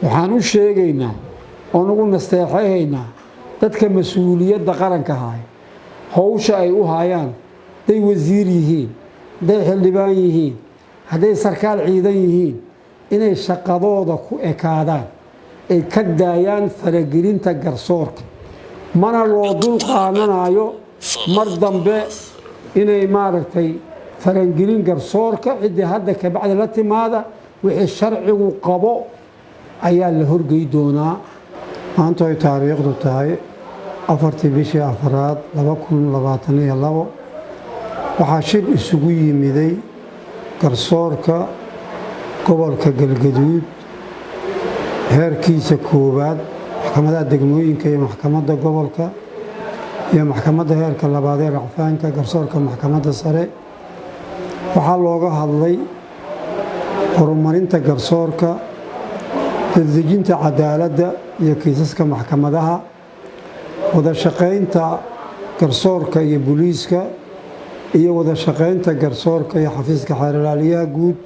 Waxaan u sheegaynaa oon ugu nasteexahaynaa dadka mas-uuliyadda qaranka haya, howsha ay u hayaan, hadday wasiir yihiin, hadday xildhibaan yihiin, hadday sarkaal ciidan yihiin, inay shaqadooda ku ekaadaan, ay ka daayaan faragelinta garsoorka. Mana loo dul qaadanaayo mar dambe inay, maaragtay, farangelin garsoorka. Ciddii hadda kabacdi la timaada, wixii sharcigu qabo ayaa la horgey doonaa. Maanta ay taariikhdu tahay 4-tii bishii afaraad 2022, waxaa shir isugu yimiday garsoorka gobolka Galgaduud heerkiisa koowaad, maxkamadaha degmooyinka iyo maxkamadda gobolka iyo maxkamadda heerka labaad ee racfaanka, garsoorka maxkamadda sare. Waxaa looga hadlay horumarinta garsoorka, dadejinta cadaaladda iyo kiisaska maxkamadaha, wada shaqaynta garsoorka iyo booliiska, iyo wada shaqaynta garsoorka iyo xafiiska xeerlaaliyaha guud.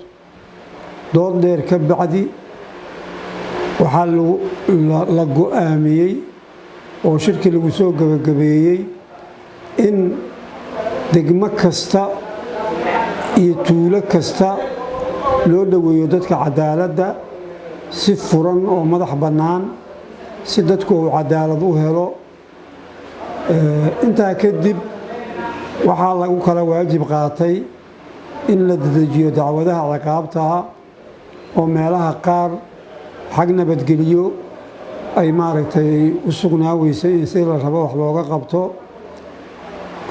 Dood dheer ka bacdi, waxaa la go-aamiyey oo shirkii lagu soo gebagabeeyey in degmo kasta iyo tuulo kasta loo dhoweeyo dadka cadaaladda si furan oo madax bannaan, si dadku uu cadaalad u helo. Intaa kadib, waxaa lagu kala waajib qaatay in la dedejiyo dacwadaha ciqaabtaa oo meelaha qaar xag nabadgeliyo ay, maaragtay, u sugnaa weysay in si la rabo wax looga qabto.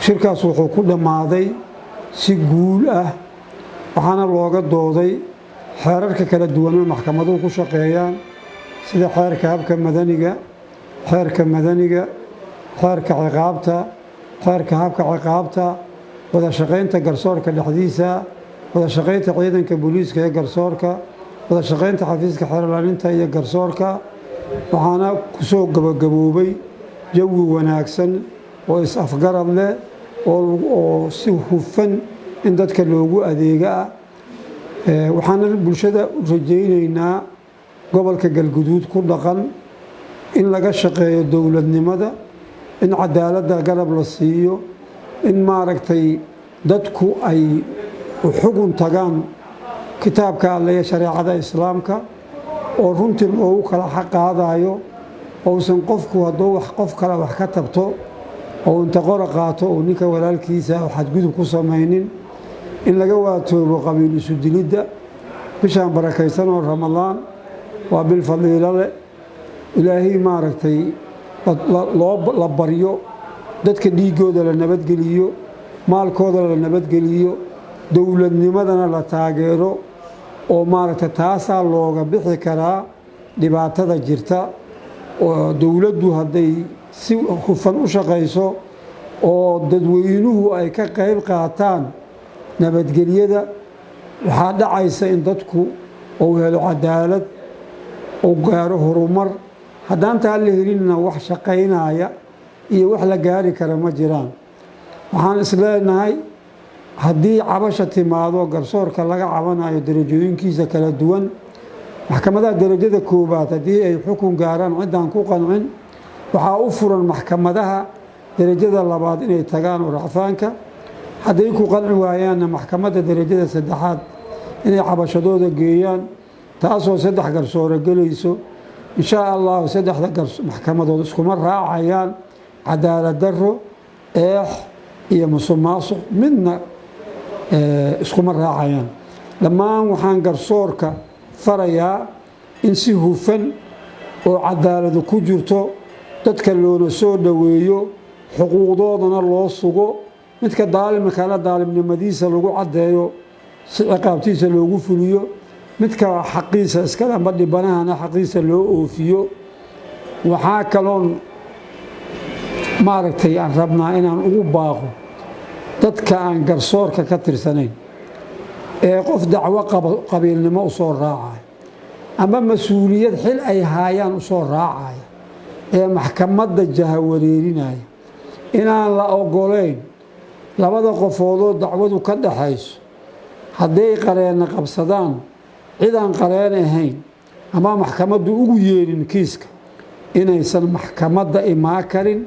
Shirkaas wuxuu ku dhammaaday si guul ah, waxaana looga dooday xeerarka kala duwanoo maxkamaduhu ku shaqeeyaan, sida xeerka habka madaniga, xeerka madaniga, xeerka ciqaabta, xeerka habka ciqaabta, wada shaqaynta garsoorka dhexdiisa, wada shaqaynta ciidanka booliiska ee garsoorka, wada shaqaynta xafiiska xeerlaalinta iyo garsoorka. Waxaana kusoo gabagaboobay jawi wanaagsan oo is-afgarad leh oo si hufan in dadka loogu adeega ah. Waxaana bulshada u rajaynaynaa gobolka Galguduud ku dhaqan in laga shaqeeyo dowladnimada, in cadaaladda garab la siiyo, in, maaragtay, dadku ay xugun tagaan kitaabka Alle iyo shareecada Islaamka, oo runtii loogu kala xaq qaadayo, ousan qofku hadduu wax qof kale wax ka tabto oo inta qora qaato uu ninka walaalkiisa xadgudub ku samaynin, in laga waatoobo qabiil isu dilidda. Bishaan barakaysan oo Ramadaan waa bil fadiilo leh. Ilaahay, maaragtay, loo la baryo, dadka dhiiggooda la nabadgeliyo, maalkooda la nabadgeliyo, dowladnimadana la taageero, oo, maaragtay, taasaa looga bixi karaa dhibaatada jirta. Oo dowladdu hadday si hufan u shaqayso oo dadweynuhu ay ka qayb qaataan nabadgelyada, waxaa dhacaysa in dadku uu helo cadaalad, uu gaaro horumar. Haddaan taa la helinna, wax shaqaynaya iyo wax la gaari kara ma jiraan. Waxaan isleenahay, haddii cabasha timaado garsoorka laga cabanayo darajooyinkiisa kala duwan, maxkamadaha darajada koowaad haddii ay xukun gaaraan, ciddaan ku qancin waxaa u furan maxkamadaha darajada labaad inay tagaan oo racfaanka. Hadday ku qanci waayaanna, maxkamadda darajada saddexaad inay cabashadooda geeyaan, taasoo saddex garsoore gelayso, inshaa Allahu. Saddexda maxkamadood iskuma raacayaan cadaalad daro, eex iyo musuq maasuq midna iskuma raacayaan. Dhammaan waxaan garsoorka farayaa in si hufan oo cadaaladu ku jirto dadka loona soo dhoweeyo, xuquuqdoodana loo sugo, midka daalimkana daalimnimadiisa lagu caddeeyo si ciqaabtiisa loogu fuliyo, midka xaqiisa iskale amba dhibanahana xaqiisa loo oofiyo. Waxaa kaloon, maaragtay, aan rabnaa inaan ugu baaqo dadka aan garsoorka ka tirsanayn ee qof dacwo qabiilnimo u soo raacaya ama mas-uuliyad xil ay haayaan u soo raacaya ee maxkamadda jahawareerinaya inaan la ogolayn. Labada qofoodoo dacwadu ka dhaxayso hadday qareenna qabsadaan, cid aan qareen ahayn Ama maxkamaddu ugu yeerin kiiska inaysan maxkamadda imaa karin,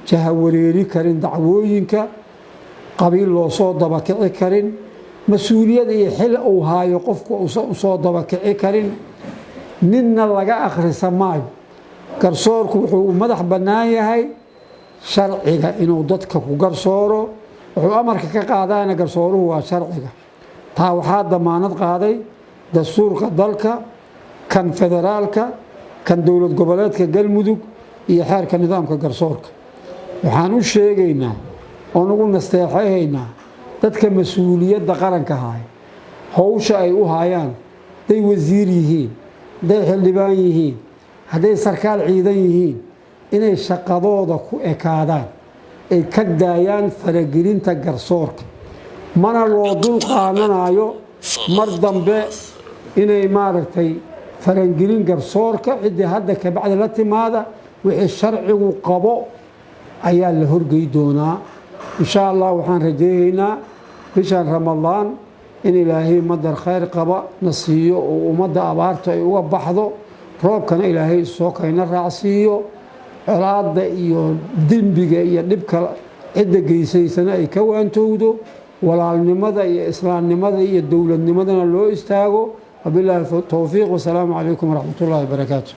jahawareeri karin, dacwooyinka qabiil loo soo dabakici karin, mas-uuliyad iyo xil uu haayo qofku uusan usoo dabakici karin, ninna laga akhrisa maayo. Garsoorku wuxuu u madax bannaan yahay sharciga inuu dadka ku garsooro. Wuxuu amarka ka qaadayna garsooruhu waa sharciga. Taa waxaa damaanad qaaday dastuurka dalka, kan federaalka, kan dowlad goboleedka Galmudug iyo xeerka nidaamka garsoorka. Waxaan u sheegaynaa oon ugu nasteexahaynaa dadka mas-uuliyadda qaranka haya, howsha ay u hayaan, hadday wasiir yihiin, hadday xildhibaan yihiin, hadday sarkaal ciidan yihiin, inay shaqadooda ku ekaadaan, ay ka daayaan faragelinta garsoorka. Mana loo dul qaadanaayo mar dambe inay maaragtay farangelin garsoorka. Ciddii hadda kabacdi la timaada, wixii sharcigu qabo ayaa la horgey doonaa, insha Allah. Waxaan rajeeyeynaa bishan Ramadaan in Ilaahay madar khayr qaba na siiyo oo ummadda abaarta ay uga baxdo, roobkana Ilaahay soo kayna raacsiiyo, colaadda iyo dembiga iyo dhibka cidda geysaysana ay ka waantowdo, walaalnimada iyo islaamnimada iyo dowladnimadana loo istaago. Wabilaahi towfiiq, wasalaamu calaykum waraxmat ullahi wabarakaatu.